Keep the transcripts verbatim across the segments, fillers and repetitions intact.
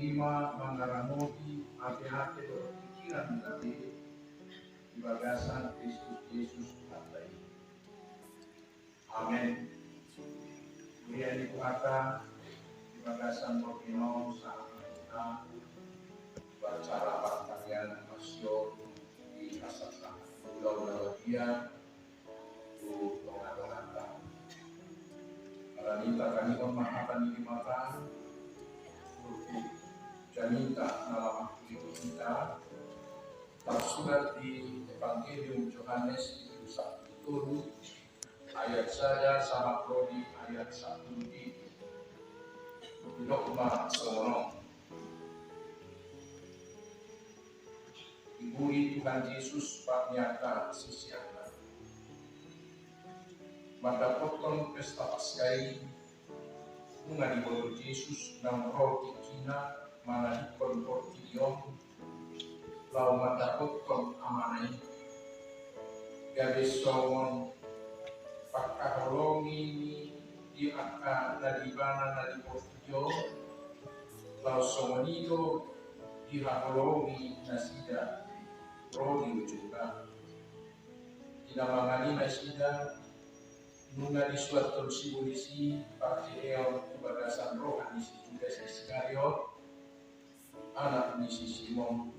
ima mangaramoti ateate dohot pikiran ni gabe di bagasan Kristus Jesus Tuhanta i. Amen. Mulia ni Tuhanta di bagasan borngin on sahat tu hita, acara partangiangan Pasion di hasasat ulaon na badia tu tongatonganta. Alani i tatangianghon ma hata ni Debata, turpuk jamita na lamangkuli hita, tarsurat di Evangelium Johannes bindu sampulu tolu, ayat sada sahat ro di ayat sampulu pitu. Didok ma songon on. Diburi Tuhan Jesus ma di angka siseanna. Mandapothon pesta Paska i, nunga diboto Jesus naung ro tingkina manadingkon portibi on laho mandapothon Amana i. Gabe songon pangkaholongi ni di angka na di Ibana na di portibi on, laos songon i do dihaholongi nasida ro di ujungna. Di na mangan i nasida, nunga disuathon sibolis i parheheon tu bagasan roha ni si Judas Iskariot, anak ni si Simon.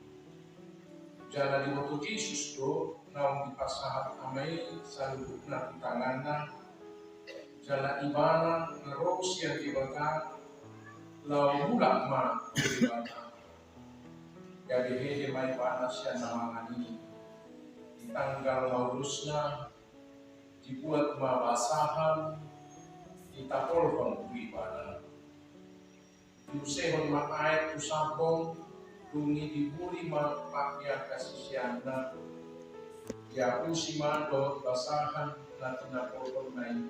Jala diboto Jesus do naung dipasahat Ama i saluhutna tu tanganna, jala Ibana na ro sian Debata laho mulak ma tu Debata. Gabe hehe ma Ibana sian na mangan i. Ditanggal ma ulosna, dibuat ma basahan, ditapolhon tu Ibana. Diusehon ma aek tu sambong, dung i diburi ma di angka siseanna. Diapusi ma dohot basahan na tinapolhonna i.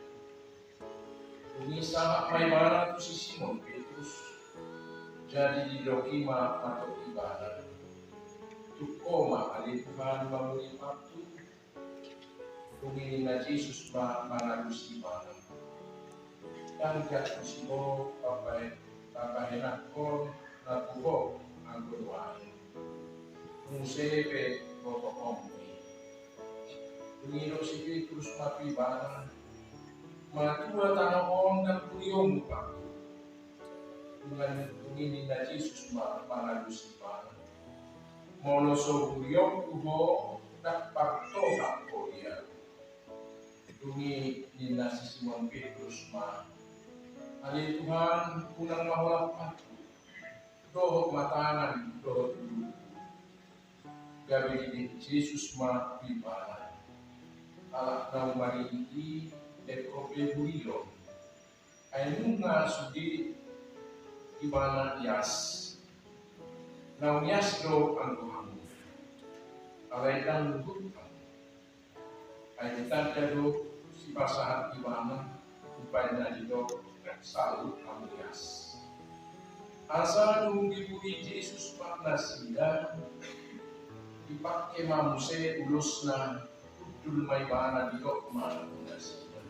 Dung i sahat ma Ibana tu si Simon Petrus. Jadi didok i ma tu Ibana: Tung Ho ma ale Tuhan mamuri pathu? Dung i ninna Jesus ma mangalusi Ibana: Ndang dialusi Ho pambahen-, pambahenanhon na tu Ho anggo nuaeng. Muse pe botohonMu i. Dung i didok si Petrus ma tu Ibana: Matua tano on ndang bulionMu pathu. Dung i ninna Jesus ma mangalusi Ibana: Molo so bulionHu Ho, ndang partohap Ho di ahu. Dung i ninna si Simon Petrus ma: Ale Tuhan, unang ma holan pathu, dohot ma tangan dohot uluku. Gabe didok Jesus ma tu Ibana: Halak na umaridi i, ndang pe bulion. Ai nunga sude ibana ias. Naung ias do anggo hamu. Alai ndang luhut hamu. Ai ditanda do sipasahat Ibana, umbahen na didok, saluhut hamu ias. Asa dung diburi Jesus ma nasida, dipangke ma muse ulosna, hundul ma Ibana, didok ma tu nasida: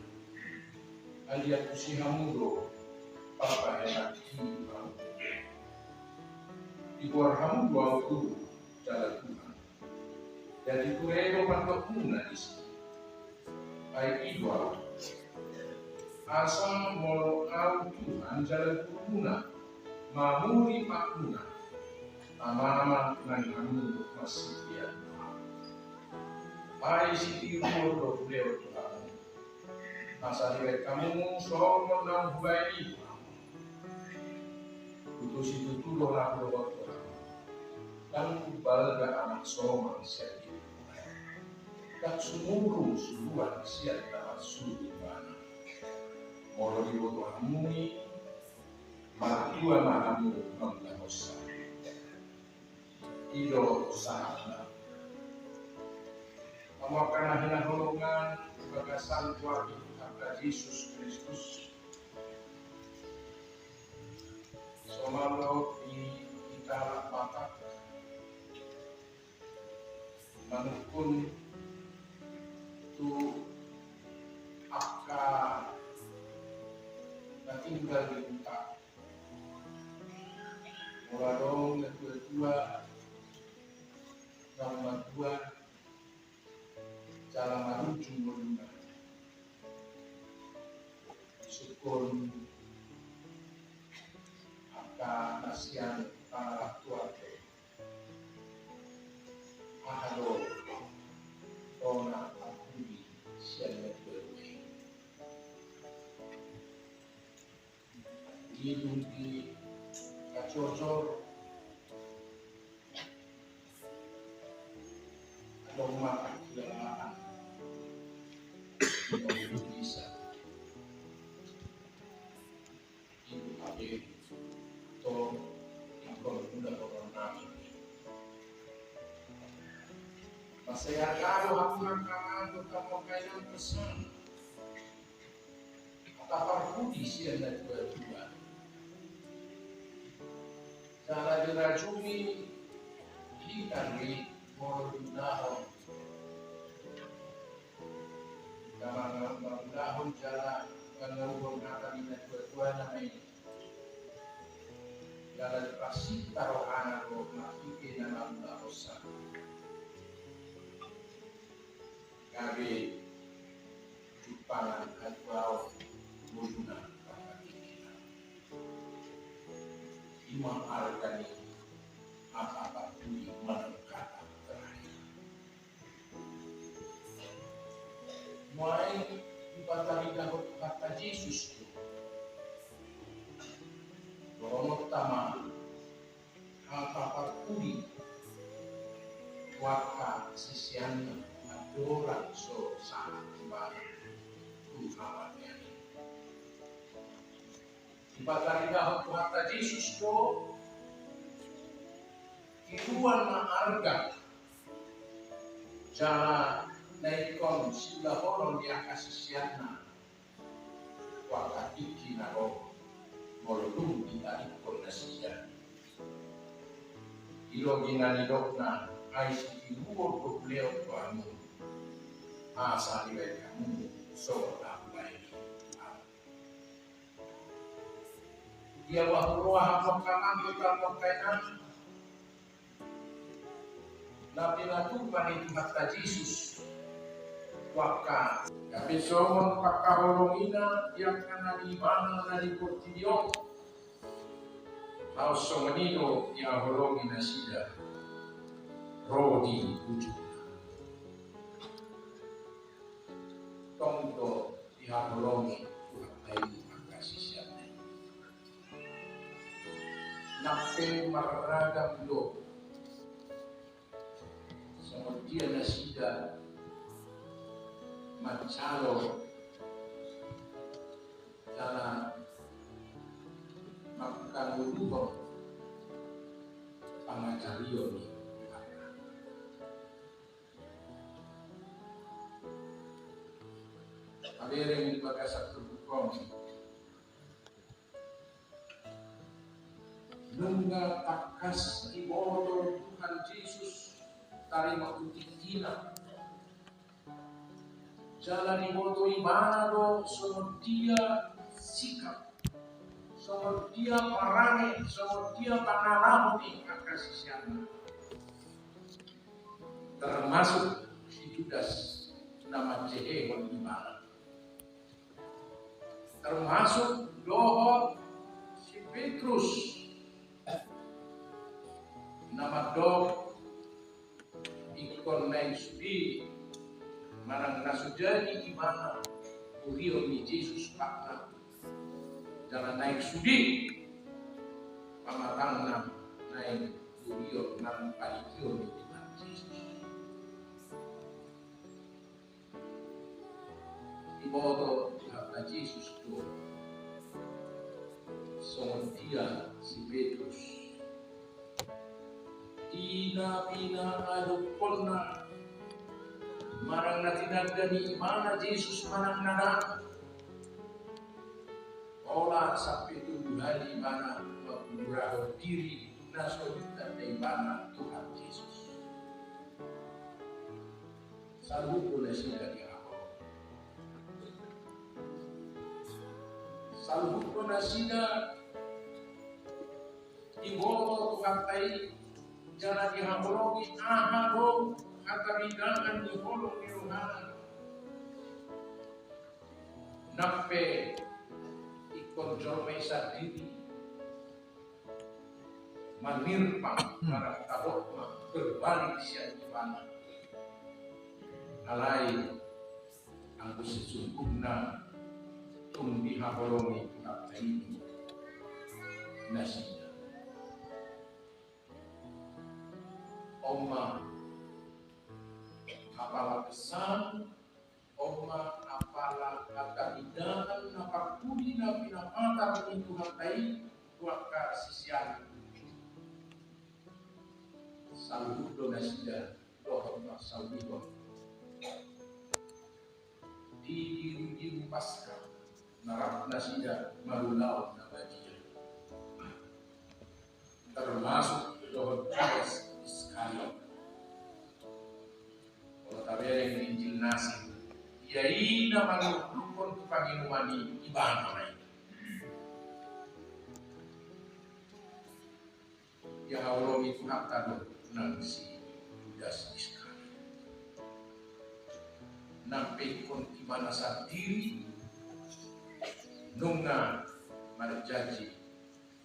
Ai dialusi hamu do pambahenanki ahu? Digoar hamu do ahu Guru jala Tuhan. Jadi ture do pandokmuna disi. Ai i do ahu. Asa molo ahu Tuhan jala Gurumuna, mamuri patmuna, tama ma nang hamu marsitiruon. Ai sitiruon do hulehon tu hamu. Asa dibahen hamu songon naung hubahen i. Tutu situtu do na hudohot tu hamu. Ndang umbalga anak somal sian i. Ndang sumurung suruan sian na marsuru ibana. Molo diboto hamu i, martua ma hamu mangalehonsa. I do sahatna. Hamu angka na hinaholongan di bagasan goar ni Tuhanta Jesus Kristus. Somal do di hita halak Batak manungkun tu angka na tinggal di huta. Molo adong natuatua na matua jala marujung ngoluna, sungkun angka na sian pangarantoan, aha do tona parpudi sian natuatua i? Dung dipacocor, adong ma parhilalahan, bisa ibu hape to, ingkon mula konon nami. Mansai arga do hamu angka amang dohot hamu angka inang, pesan hata parpudi sian natuatua. Jala dirajumi hita do i molo diulahon. Jala mangulahon jala mangaluhon hata ni natuatuana ma i. Jala diparsinta rohana do marhite na mangulahonsa. Gabe jumpangan hatuaon ngoluna parhatinggina. I ma arga ni hata parpudi manang hata terakhir. Nuaeng dipataridahon Tuhanta Jesus do dohononta ma hata parpudi tu angka siseanna andorang so sahat ibana tu hamatean i. Dipataridahon Tuhanta Jesus do tiruan na arga jala na ingkon siulahonon di angka siseanna tu angka tingki na ro molo dung ditadingkon nasida. I do di na nidokna, ai sitiruon do hulehon tu hamu, asa dibahen hamu songon na hubahen i. Dia ma huroha hamu angka amang dohot hamu angka inang, na pinatupa ni Tuhanta Jesus tu angka, gabe songon pangkaholongina di angka na di ibana na di portibi on. Laos songon i do dihaholongi nasida ro di ujungna. Tong do dihaholongi Tuhanta i angka siseanna i. Nang pe marragam do songon dia nasida manjalo jala mangkaluhon pangajarion ni Tuhanta. Habereng di bagasan turpuk on, nunga tangkas diboto Tuhan Jesus tarima tu tingkina. Jala diboto ibana do songon dia sikap, songon dia parange, songon dia pangalaho ni angka siseanna. Termasuk si Judas na manjehehon ibana. Termasuk dohot si Petrus na mandok ingkon naeng sude manang na so jadi ibana hurihon ni Jesus patna, jala naeng sude pamatangna naeng hurihon manang paligihon ni Tuhan Jesus. Diboto Tuhanta Jesus do songon dia si Petrus. Di na pinaadoponna manang na tinanda ni ibana Jesus manang na dang, pola sampe tolu hali ibana mangundurhon diri na so ditanda ibana Tuhan Jesus. Saluhut do nasida dihaholongi. Saluhut do nasida Diboto Tuhanta i, jala dihaholongi aha do hataridaan ni holong ni rohana. Nang pe ingkon jolma i sandiri manirpang, manang tadok ma berbalik sian Ibana. Alai anggo sesungguhna tung dihaholongi Tuhanta i do nasida. On ma apala pesan, on ma apala hataridaan na parpudi na pinapatar ni Tuhanta i tu angka siseanna. Saluhut do nasida dohot marsaulihon di dirudiru Paskah na rap nasida marulaon na badia, termasuk dohot Judas Iskariot. Molo tabereng di Injil na asing, ia i na manurdukhon tu panginuman i, ibana ma i. Dihaholongi Tuhanta do nang si Judas Iskariot. Nang pe ingkon ibana sandiri nunga marjanji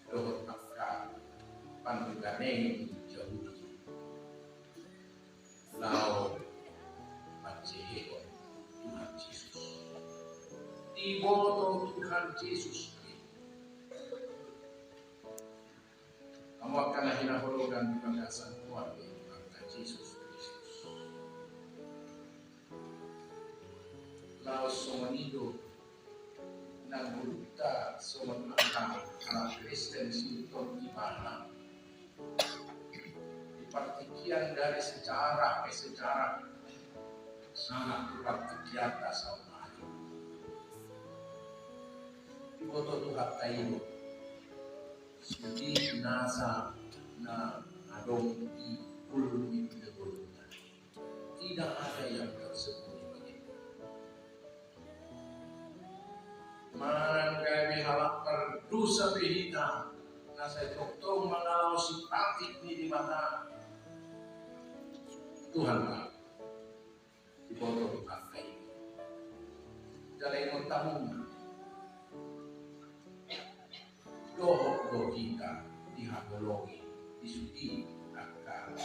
dohot angka panduganeon Jahudi laho manjehehon Tuhan Jesus. Diboto Tuhan Jesus. Hamu angka na hinaholongan di bagasan Tuhan i, Tuhan Jesus Kristus. Laos songon i do nang ngolunta songon angka halak Kristen, sintong ibana di partingkian dari sejarah ke sejarah, sangat tu partingkian dasar. Diboto Tuhanta i do sude nasa na adong di ulu ni ngolunta. Tidak ada yang tersembunyi bagi Tuhan. Manang gabe halak pardosa pe hita, na sai tongtong mangalaosi patik ni Debata, Tuhan ma diboto Tuhanta i. Jala ingot hamu ma, dohot do hita dihaholongi di sude angka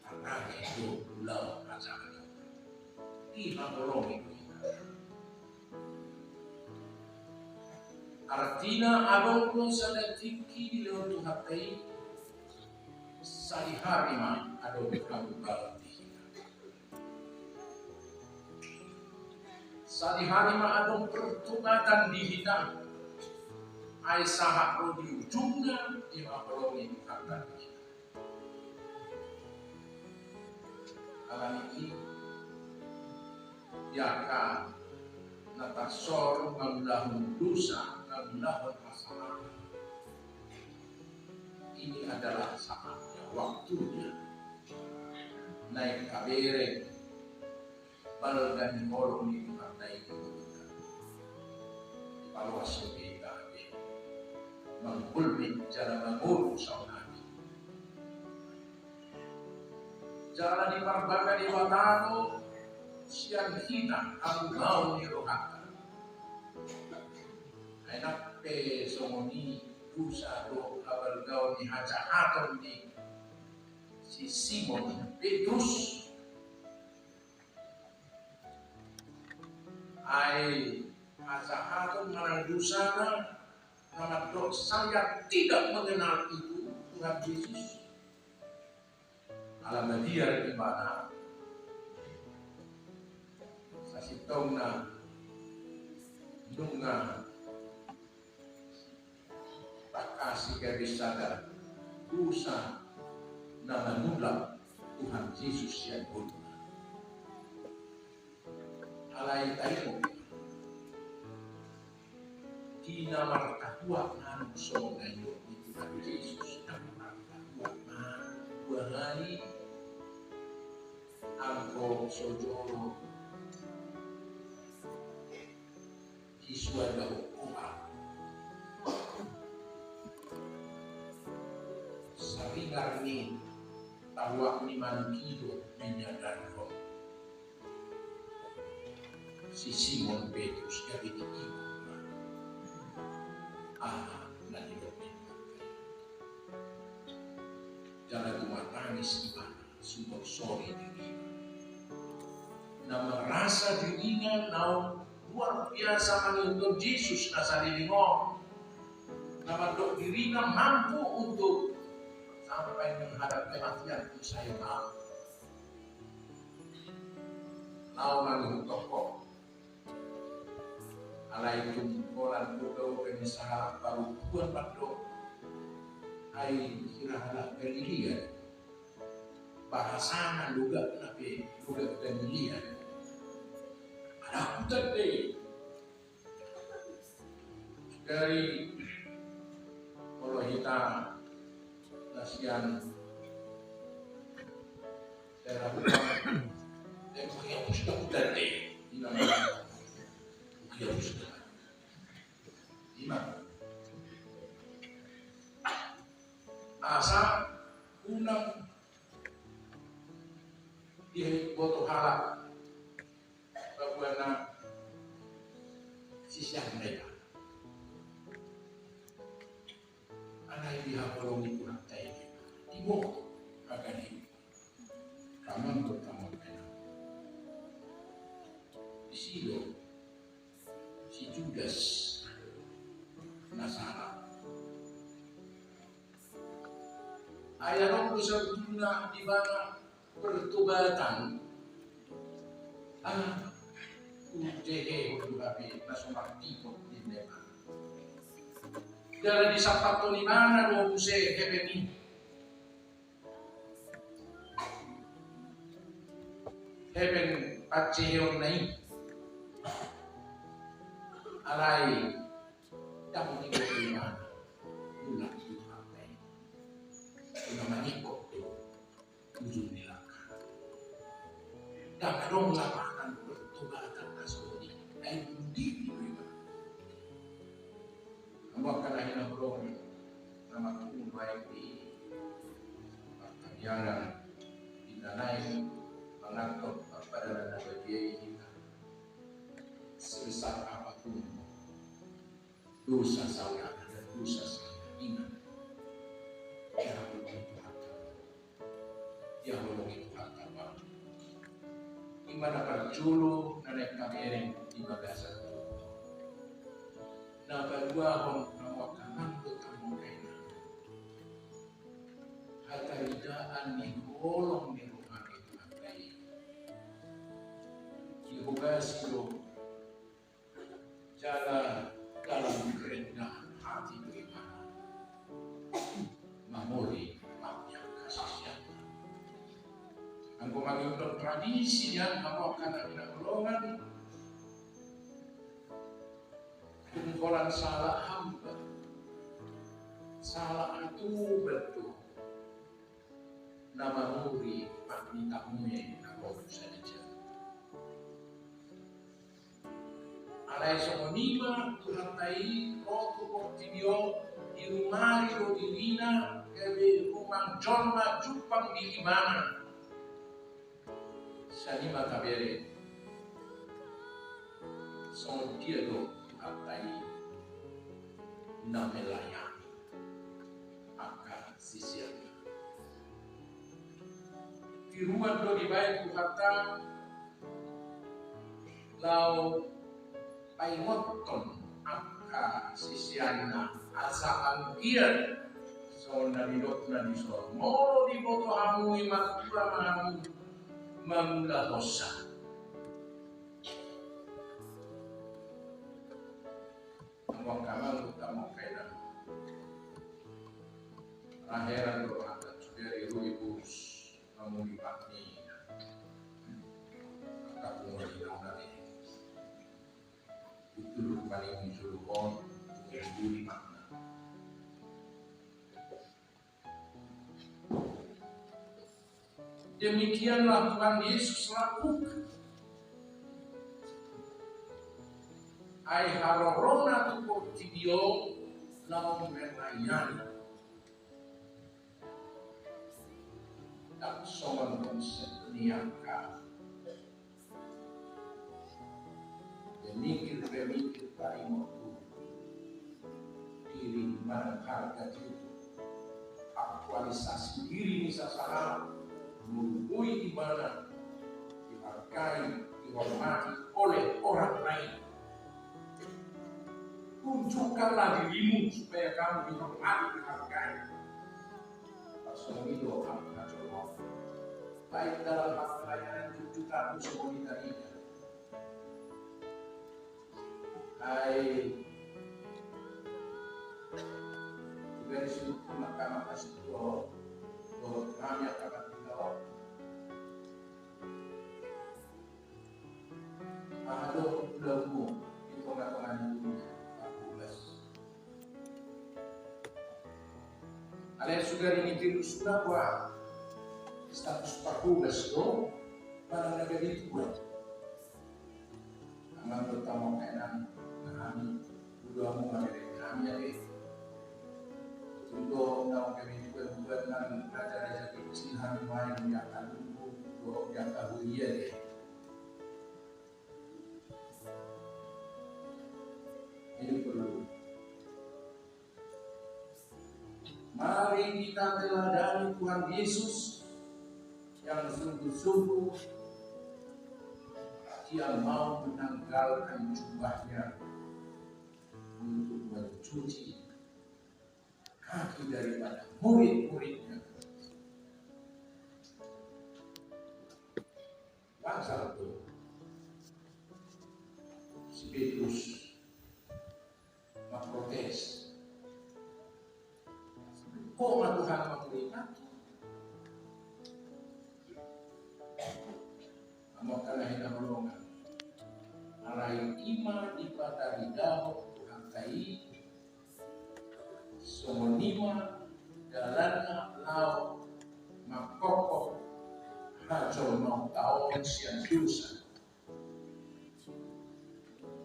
tantangan do ulaon hajahaton. Dihaholongi do hita. Artina adong do sada tingki dilehon Tuhanta i, sadihari ma adong hamubaon di hita. Sadihari ma adong pertobatan di hita. Ai sahat ro di ujungna, dihaholongi Tuhanta do hita. Alani i, di angka na tarsor mangulahon dosa, mangulahon hasalahan, ini adalah saatnya, waktunya, naeng tabereng balga ni holong ni Tuhanta i di ngolunta. Dipaloas ma hita be mangulmit jala mangolu saonari. Jala diparbaga Debata do sian hita hamubaon ni rohanta. Ai nang pe songon i, dosa do habalgaon ni hajahaton ni si Simon Petrus. Ai hajahaton manang dosana na mandok saya tidak mengenal itu Tuhan Yesus. Ala mabiar ibana, sasintongna nunga tangkas gabe sada dosa na manulak Tuhan Jesus sian ngoluna. Alai taringot, di na martahuak na songon na nidok ni Tuhan Jesus, na martahuak na dua hali anggo so jolo disuadahon Tuhan. Ni, tahuak ni manuk i do menyadari ho. Si Simon Petrus gabe diingot ma aha na nidok ni Tuhan. Jala tumatangis ibana, sumorsohi dirina. Na merasa dirina naung luar biasa mangihuthon Jesus na saleleng on. Na mandok dirina mampu untuk sampai menghadap kematian pun saya mau. Laho mangihuthon ho. Alai tung holan do gabe ni sahalak parompuan mandok. Ai hira halak Galilea. Bahasana logatna pe logat Galilea. Ada hutan de. Dari, molo hita na sian daerah Kupang, eh, pakai hapus dah, hutan de. Ini namanya pakai hapus dah. Ima. Asa unang diboto halak bahwa na sisian mereka. Alai dihaholongi Tuhanta i, diboto hagani. Amang dohot amang inang, disi do si Judas na sala. Ai adong do sabotulna di bana pertobatan. Ah, ujehehon do hape na so martipot di memang. Jala disampathon ibana do muse hepeng i. Hepeng panjeheonna i. Alai dang diboto ibana. Mulak tu hepeng i. Unang maningkot do ujung ni langkah. Dang adong lapangan pertobatan na songon i. Ai bunuh diri do ibana. Amang dohot inang, na marhumul baen di partangiangan, di na naeng manganhon parpadanan na badia i hita. Sebesar apapun dosa saudara dan dosa saudara, ingat, diampuni Tuhan. Diampuni Tuhan. Ima na parjolo na naeng tabereng di bagasan. Na paduahon, amang dohot inang, hataridaan ni holong ni roha ni Tuhanta i. Dihobasi do jala dalam kerendahan hati do ibana mamori, mamori angka sisianna. Anggo mangihuthon tradisi, amang dohot inang, tung holan sahalak hamba, sahalak na tobat do na mamori pangihutanmuna na ro tu sadari on. Alai songon i ma Tuhanta i ro tu portibi on, dirumari do dirina gabe rumang jolma jumpang di ibana. Sian i ma tabereng songon dia do Tuhanta i na melayani angka sisianna. Tiruan do dibaen Tuhanta laho paingothon angka sisianna asa anggiat songon na nidokna dison, molo diboto hamu i, martua ma hamu mangulahonsa. Amang dohot inang, ra heran do angka sugari rui bus mamuli patni. Angka punguan inang na i. Betul rupani di jolo on, muli patna. Demikianlah Tuhan Yesus lakukan. Ai harorona tu portibi on laho melayani. Ndang songon konsep ni angka pemikir-pemikir paringot tu diri, di mana harga diri, aktualisasi diri ni sasahalak, murubui di mana dihargai, dihormati oleh orang lain. Tunjukkanlah dirimu supaya kamu dihormati, dihargai. Pas songon i do angka jolma, baik dalam hal pelayanan, tunjukkan songon i tadi. Ai juga disebut maka-maka situ, bahwa kami akan kita aha do ulaonmu di tonga-tonga ni dunia, Paulus. Alai sudah ini virus sudah, wah, status Paulus do, mana negara itu, wah. Amang dohot hamu angka inang, na hami, ulaonmu mamereng hami ate. Tutu do naung gabe juga buat nang raja-raja kecil hami main di angka lubu, di angka huria ate. Ini perlu. Mari kita teladani Tuhan Yesus yang sungguh-sungguh Dia mau menanggalkan jubahnya untuk mencuci kaki daripada murid-muridnya. Langsung tu si Petrus memprotes. Kok ma Tuhan mangulingati? Amang dohot hamu angka inang, alai i ma dipataridahon Tuhanta i, songon i ma dalanna laho mangkophop hajolmaonta on sian dosa.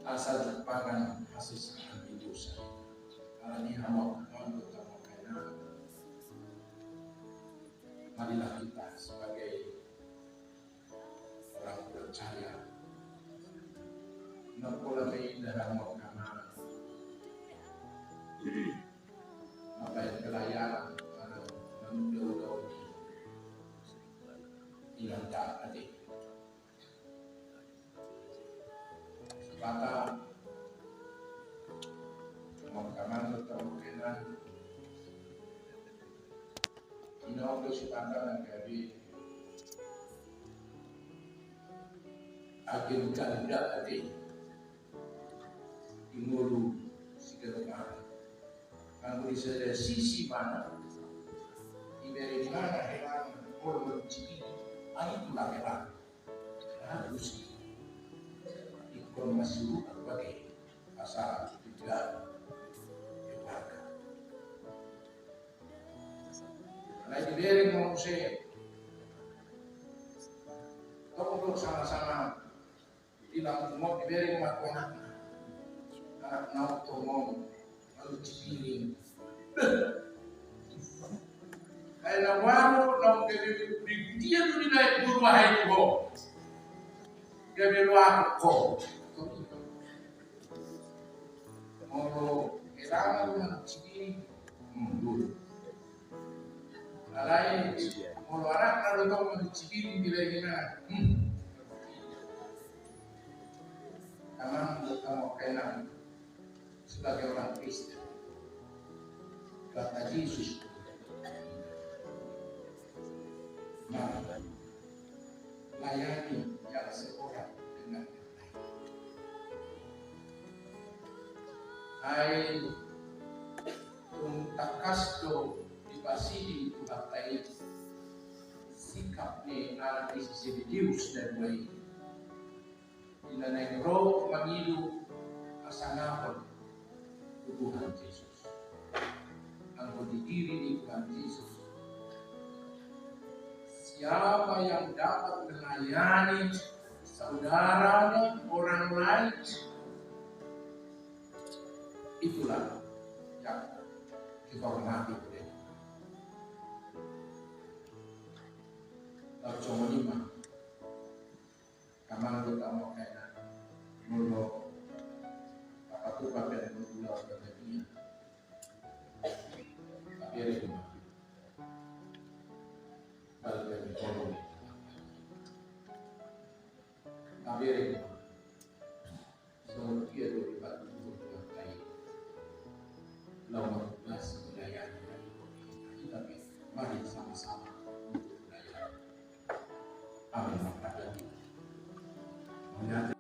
Asa jumpang hasesaan ni dosa. Alani i amang dohot hamu angka inang, marilah kita sebagai orang percaya. Nang pola pe inda amang dohot hamu angka inang, apa yang pelayanan, mana menunda-unda ini. Inang tak ada. Sabata, amang dohot hamu angka inang, ina on do Debata na gabe agen ganda ate di ngolu siganup ari. Anggo di sada sisi mana, dibereng mana heran, molo manuji i, ai tulang heran. Harus ingkon masiru bage asa tiga keluarga. Alai dibereng ma muse. Tong do sama-sama. Di lampu on dibereng ma tu anakna. Anakna on tongon, lalu cipiring. Ai na baru, naung gabe dibutia tu di naik guru ahai tu ho. Gabe loak ho. Molo erana tu na cipiring. Hmm, dulu. Alai, molo anak na do tong manuji diri di lain na. Hmm. Amang dohot hamu angka inang, sebagai orang Kristen, kata Yesus, mari layani yang seorang dengan yang lain. Ai tung tangkas do dipasiding Tuhanta i sikap ni anak ni si Zebedeus na dua i. Di na naeng ro mangido hasangapon tu Tuhan Jesus. Anggo di diri ni Tuhan Jesus, siapa yang dapat melayani saudaranya, orang lain, itulah yang dihormati oleh Tuhan. Songon i ma. Amang dohot inang, molo tapatupa pe na ulaon na badia, tabereng ma balga ni holong. Tabereng ma songon dia do dipatuduhon Tuhanta i. Laho martugas melayani. Hita pe mari sama-sama melayani. Amin.